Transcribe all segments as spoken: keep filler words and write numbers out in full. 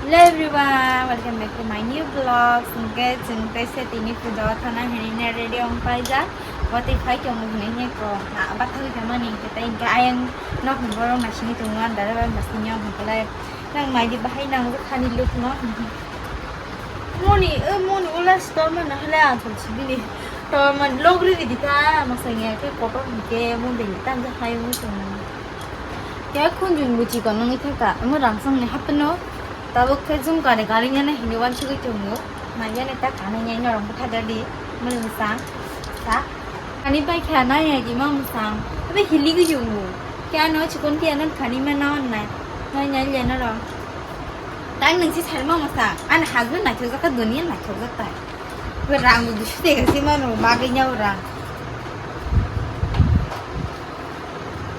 Hello everyone, welcome back to my new vlog. Hwnkhe chwng tei se tini puja o thana hinwi ne ready wng paijak. Watwi phai tongo hinwi ne ko, ah, bathagwi tongmani hwnkhe tei hwnkhe ayang nokni borok naisingwi tongo, ang dada bai masingwi wng hwnkhe lai. Nang naidi bahai nangjak thani look no. Moni, o moni ula store man na hale ang thong sibini. Store man logri ridi ta, masang ya ke kotor hwnkhe mo bini tamjak hai mo song. Khe khunjung bo chikon nang ithak ta, omo rang song ni hapno. Tabuk khe jumkani gari nani hini wansugwi tongo. Naiya ni ta kanai nai norok bwtha dadi. Mani mwsang. Sa. Ani pai kha nai ya jima mwsang. Abe hili gwi tongo. Khe ano chikon khe ano khani ma na on nai. Nai nai le norok. Tang nung si sarma mwsang. Ani husband naithok jak kha, dunia naithok jak ta. Rang bo dusu tega si mano bagwi nyao rang.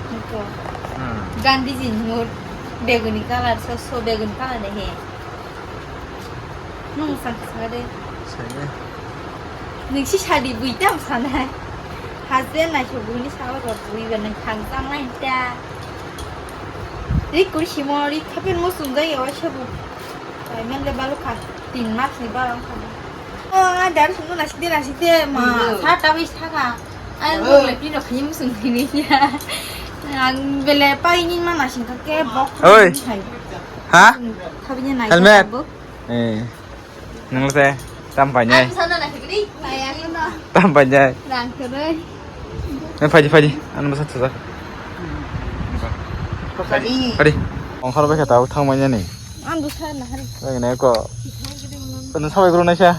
Niko. Hmm. Gandhiji ni mur beguni colour so so beguni colour de he. Nung sang sanga de. Sanga. Nung si sadi bui tam sanai. Hazen nai so bui ni sawa ro bui ba nang thang jang nai ta. Ri kuri simo ri khapen mo sung jai o se bu. Ai men le balu kha. Tin mas ni barang kha. O a dar sung na sidi na sidi ma. Hmm. Sa ta wi sa ka. Ang bole pino khayim sung khini ya. Ang bele pa ini mana sing ke bok. Oi. Ha? Thabinya nai. Helmet. Eh. Nang le tam pai nyai. Ang sana na khini. Pai aku no. Tam pai nyai. Rang kere. Eh, phaidi, phaidi. Ano masa tuh. Phaidi. Ongkhar bai kata thang manya ni. Ang busa na hari. Ang ne ko. Ano sabai guru naisa.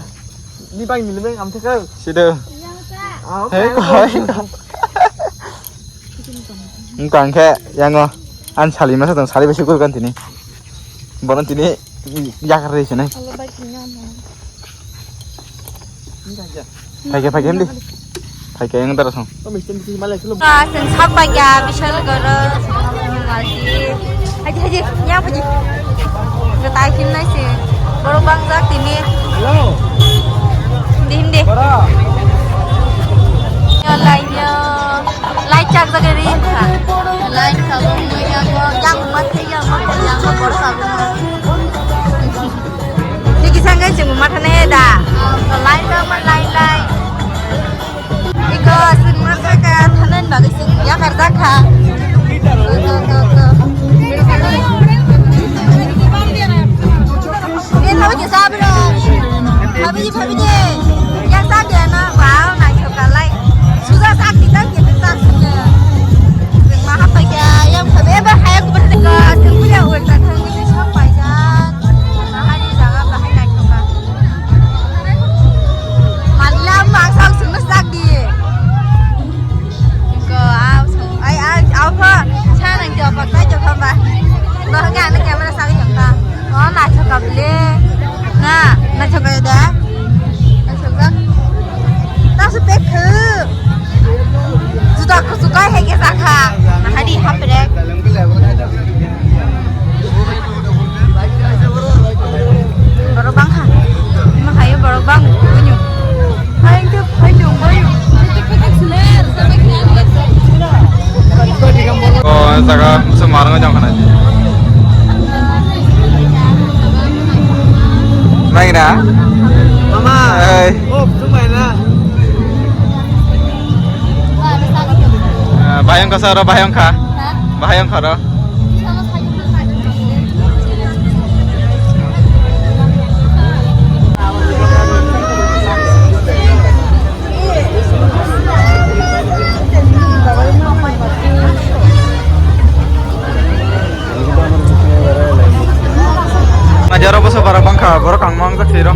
Ni bang ni bang am thaka. Sido. Yang sa. Ah, hey, okay. Koi. Engkang khe yango an sali masa tong sali besi gol kan tini. Bono tini yakar rei sene. Phaikhe phaikhe himdi. Phaikhe yang tara song. Chwng sak paikha Bishalgarh o. Haji haji yang haji. Gatai khim nai se. Borok bangjak tini. Hello. Hindi hindi. Yo lai yo. Lai chak jaga ri kha. Lai kha bo yang bo yang ma thai yang ma yang ma borok abo. Tiki sangai chwng ma thane da. Lai kha ma lai lai. Iko sing ma kha ka thanan bagwi sing ya kar jak kha. Ko ko ko ko. Ni thawi kisa bro. Phabi di, phabi di. Yang sa dia na. Wow, naithok kalai. Suja sa kita kita sa suja. Maha paikha, yang phabi ba haya kubur ka. Sing punya uang tak tahu ini siapa ya. Bahari jaga bahari naithok ka. Malam bangsa sunu sagi. Ko au ai ai au pha. Sa nang jo pa kai jo pha ba. Ba ga na camera sa ga jo ka. O naithok ka bile. Na, naithok ka da. Naithok ka. Ta su pe khu. Juta khu su kai he ke sa kha. Na hari hapre. Borok bang kha. Ima hayo borok bang bunyu. Hai ke hai dong bayu. O jaga musu marang jang khana ji. Mai na? Mama. Hey. Oh, tu mai na. Bayang kasa ro bayang kha. Bayang kha ro. Najaro boso bara bangkha borok ang mang jak siro.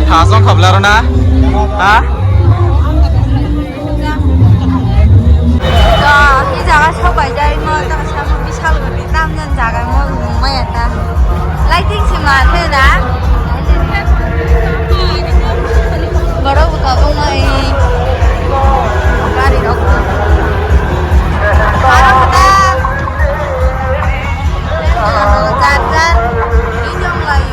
Thasong khablaro na? Ha? To, i jaga sok bai jai mo, to samo bisal gori tam jan jaga mo maya ta. Lighting si ma the da. Borok bo tongo i gari rok. Aro kata. Jar jar. I jong lai.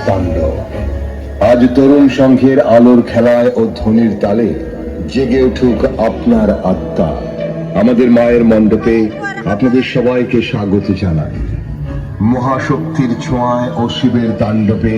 তাণ্ডব। আজ তরুণ সংঘের আলোর খেলায় ও ধ্বনির তালে জেগে উঠুক আপনার আত্মা। আমাদের মায়ের মণ্ডপে আপনাদের সবাইকে স্বাগত জানাই। মহাশক্তির ছোঁয়ায় ও শিবের তাণ্ডবে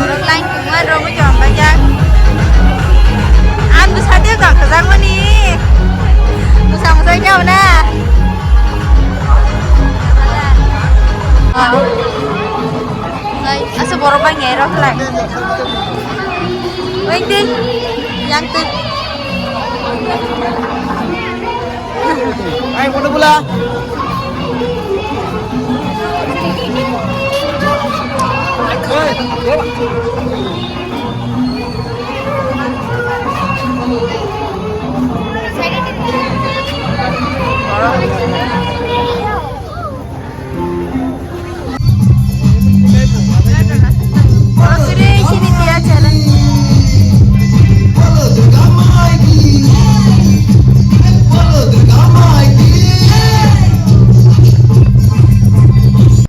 Borok line tongma rogwi tong bajak. Ang bwsa tei tong kwchangmani. Bwsa mwsai tei na. Asa borok bang ngai rok lai. Weng tei. Yang tei. Ai, bodo bula.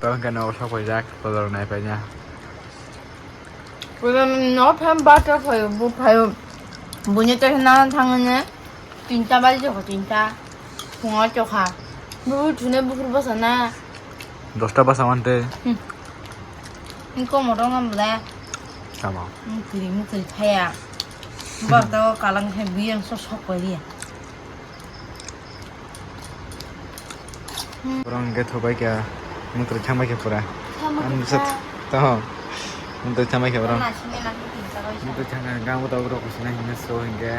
To hwnkhe nogo sok paijak, todorok nai paina. No phan bata phaio, bo phaio. Buini tei nana thangmani tinta baji jokha, tinta. Phungo chokha. Bo thune buphur bwsana. Dosta bwsa mante. Hmm. Ni komo rong am le. Tamo. Mukri, mukri phaya. Bak to kalang khe biyang so sok kori. Borok hwnkhe thobai kha, mwtwrwi thangbai kha pura. Ang bwsa to, mwtwrwi thangbai kha borok. Mwtwrwi thangkha hwnkhe ang bo tabuk rok kuchina himna so hwnkhe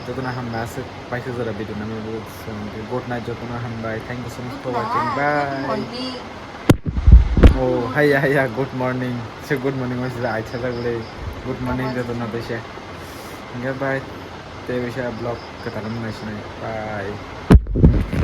jotono hambai aswk paisa jora video nangmani bo so hwnkhe good night jotono hambai, thank you so much for watching, bye. Oh haiya haiya, good morning. Se good morning bai sida aitha jak le. Good morning jotono tei se. Hwnkhe bye. Tei bisa vlog kwtal wng nai sinai. Bye.